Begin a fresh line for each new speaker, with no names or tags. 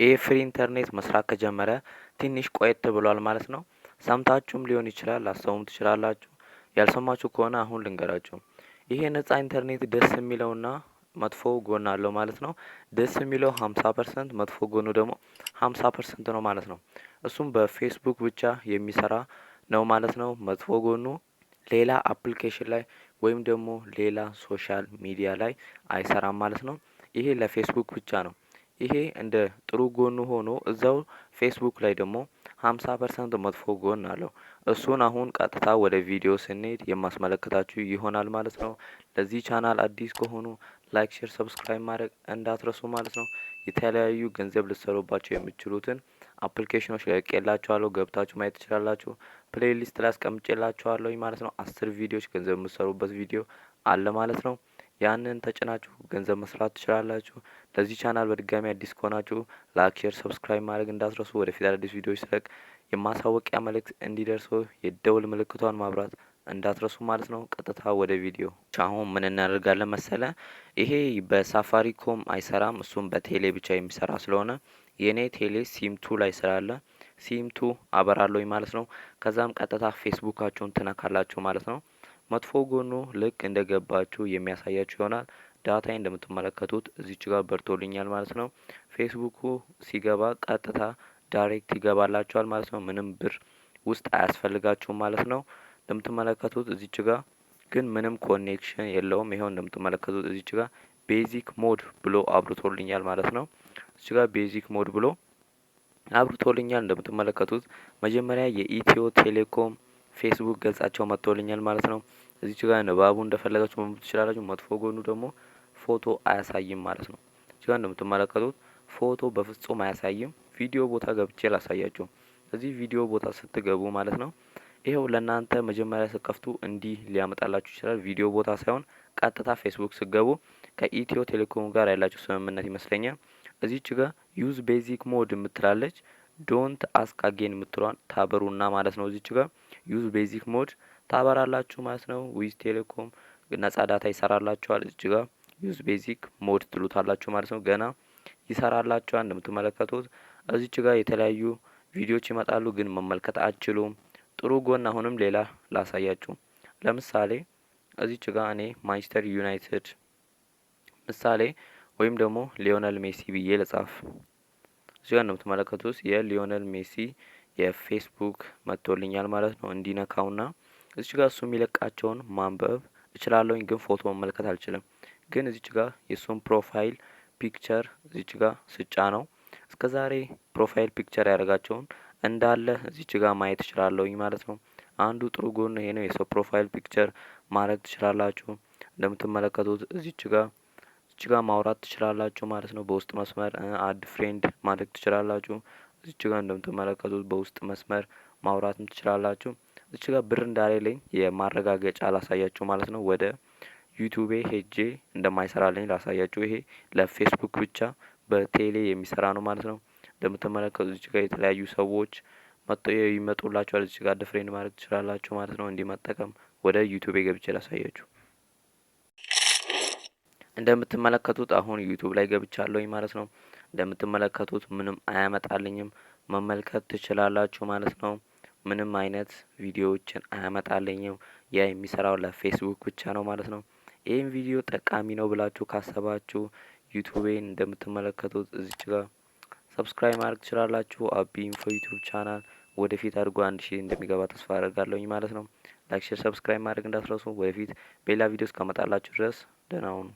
ይሄ free internet መስራት ከጀመረ ትንሽ ቆየት ብሏል ማለት ነው። ሰምታችሁም ሊሆን ይችላል፣ ላሰሙም ትችላላችሁ። ያልሰማችሁ ከሆነ አሁን ልንገራችሁ። ይሄ ነጻ ኢንተርኔት ደስ የሚለውና መጥፎ ጎን አለው ማለት ነው። ደስ የሚለው 50%፣ መጥፎ ጎኑ ደግሞ 50% ነው ማለት ነው። እሱም በፌስቡክ ብቻ የሚሰራ ነው ማለት ነው። መጥፎ ጎኑ ሌላ application ላይ ወይም ደግሞ ሌላ social media ላይ አይሰራም ማለት ነው። ይሄ ለፌስቡክ ብቻ ነው። ይሄ እንደ ጥሩ ጎኑ ሆኖ እዛው ፌስቡክ ላይ ደግሞ 50% መጥፎ ጎን አለው። እሱን አሁን ቀጥታ ወደ ቪዲዮ ስንሄድ የማስመለከታችሁ ይሆናል ማለት ነው። ለዚህ ቻናል አዲስ ከሆኑ like፣ share፣ subscribe ማድረግ እንዳትረሱ ማለት ነው። የተለያዩ ገንዘብ ልትሰሩባቸው የምትችሉትን application ኖች ለቅቄላችኋለሁ፣ ገብታችሁ ማየት ትችላላችሁ። Playlist ላይ አስቀምጬላችኋለሁ ማለት ነው። 10 ቪዲዮዎች ገንዘብ የምትሰሩበት ቪዲዮ አለ ማለት ነው። ያንን ተጭናችሁ ገንዘብ መስራት ትችላላችሁ። ለዚህ ቻናል በድጋሚ አዲስ ከሆናችሁ like፣ share፣ subscribe ማድረግ እንዳትረሱ። ወደፊት አዳዲስ ቪዲዮዎች ስለቅ የማሳወቂያ መልእክት እንዲደርሰው የደውል ምልክቷን ማብራት እንዳትረሱ ማለት ነው። ቀጥታ ወደ ቪዲዮ። አሁን ምን እናደርጋለን መሰለ? ይሄ በሳፋሪኮም አይሰራም፣ እሱም በቴሌ ብቻ የሚሰራ ስለሆነ የኔ ቴሌ SIM 2 ላይ ስላለ SIM 2 አበራለሁኝ ማለት ነው። ከዛም ቀጥታ ፌስቡካችሁን ትነካላችሁ ማለት ነው። መጥፎ ጎኑ ልክ እንደ ገባችሁ የሚያሳያችሁ ይሆናል። Data እንደምትመለከቱት እዚች ጋር በርቶልኛል ማለት ነው። ፌስቡኩ ሲገባ ቀጥታ direct ይገባላችኋል ማለት ነው። ምንም ብር ውስጥ አያስፈልጋችሁም ማለት ነው። እንደምትመለከቱት እዚች ጋር ግን ምንም connection የለውም። ይኸው እንደምትመለከቱት እዚች ጋር basic mode ብሎ አብርቶልኛል ማለት ነው። እዚች ጋር basic mode ብሎ አብርቶልኛል። እንደምትመለከቱት መጀመሪያ የኢትዮ ቴሌኮም ፌስቡክ ገጻቸው መጥቶልኛል ማለት ነው። እዚች ጋር ንባቡ እንደፈለጋችሁ ማንበብ ትችላላችሁ። መጥፎ ጎኑ ደግሞ ፎቶ አያሳይም ማለት ነው። እዚህ ጋር እንደምትመለከቱት ፎቶ በፍጹም አያሳይም። ቪዲዮ ቦታ ገብቼ ላሳያችሁ። እዚህ ቪዲዮ ቦታ ስትገቡ ማለት ነው፣ ይኸው ለእናንተ መጀመሪያ ስትከፍቱ እንዲህ ሊያመጣላችሁ ይችላል። ቪዲዮ ቦታ ሳይሆን ቀጥታ ፌስቡክ ስትገቡ ከኢትዮ ቴሌኮም ጋር ያላችሁ ስምምነት ይመስለኛል። እዚች ጋር use basic mode የምትላለች፣ don't ask again የምትሏን ታበሩና ማለት ነው። እዚች ጋር use basic mode ታበራላችሁ ማለት ነው። With ቴሌኮም ነጻ data ይሰራላችኋል። እዚች ጋር use basic mode ትሉታላችሁ ማለት ነው። ገና ይሰራላችኋል። እንደምትመለከቱት እዚች ጋር የተለያዩ ቪዲዮዎች ይመጣሉ፣ ግን መመልከት አትችሉም። ጥሩ ጎን አሁንም ሌላ ላሳያችሁ። ለምሳሌ እዚች ጋር እኔ ማንቸስተር ዩናይትድ ምሳሌ ወይም ደግሞ ሊዮነል ሜሲ ብዬ ልጻፍ። እዚህ ጋር እንደምትመለከቱት የሊዮነል ሜሲ የፌስቡክ መጥቶልኛል ማለት ነው። እንዲነካውና እዚች ጋር እሱ የሚለቃቸውን ማንበብ እችላለሁኝ፣ ግን ፎቶ መመልከት አልችልም። ግን እዚች ጋር የእሱን profile picture እዚች ጋር ስጫነው እስከ ዛሬ profile picture ያደረጋቸውን እንዳለ እዚች ጋር ማየት እችላለሁኝ ማለት ነው። አንዱ ጥሩ ጎን ይሄ ነው። የሰው profile picture ማድረግ ትችላላችሁ። እንደምትመለከቱት እዚች ጋር ማውራት ትችላላችሁ ማለት ነው። በውስጥ መስመር add friend ማድረግ ትችላላችሁ። እዚች ጋር እንደምትመለከቱት በውስጥ መስመር ማውራትም ትችላላችሁ። እዚች ጋር ብር እንዳሌለኝ የማረጋገጫ ላሳያችሁ ማለት ነው። ወደ ዩቱቤ ሄጄ እንደማይሰራልኝ ላሳያችሁ። ይሄ ለፌስቡክ ብቻ በቴሌ የሚሰራ ነው ማለት ነው። እንደምትመለከቱት እዚች ጋር የተለያዩ ሰዎች መጥተው ይመጡላችኋል። እዚች ጋር add friend ማድረግ ትችላላችሁ ማለት ነው። እንዲህ መጠቀም ወደ ዩቱቤ ገብቼ ላሳያችሁ። እንደምትመለከቱት አሁን ዩቱብ ላይ ገብቻለሁኝ ማለት ነው። እንደምትመለከቱት ምንም አያመጣልኝም። መመልከት ትችላላችሁ ማለት ነው። ምንም አይነት ቪዲዮዎችን አያመጣልኝም። ያ የሚሰራው ለፌስቡክ ብቻ ነው ማለት ነው። ይህም ቪዲዮ ጠቃሚ ነው ብላችሁ ካሰባችሁ ዩቱቤን እንደምትመለከቱት እዚች ጋር subscribe ማድረግ ትችላላችሁ። አቢ ኢንፎ ዩቱብ ቻናል ወደፊት አድርጎ 1000 እንደሚገባ ተስፋ አደርጋለሁኝ ማለት ነው። Like፣ share፣ subscribe ማድረግ እንዳትረሱ። ወደፊት በሌላ ቪዲዮ እስከመጣላችሁ ድረስ ደህና ሁኑ።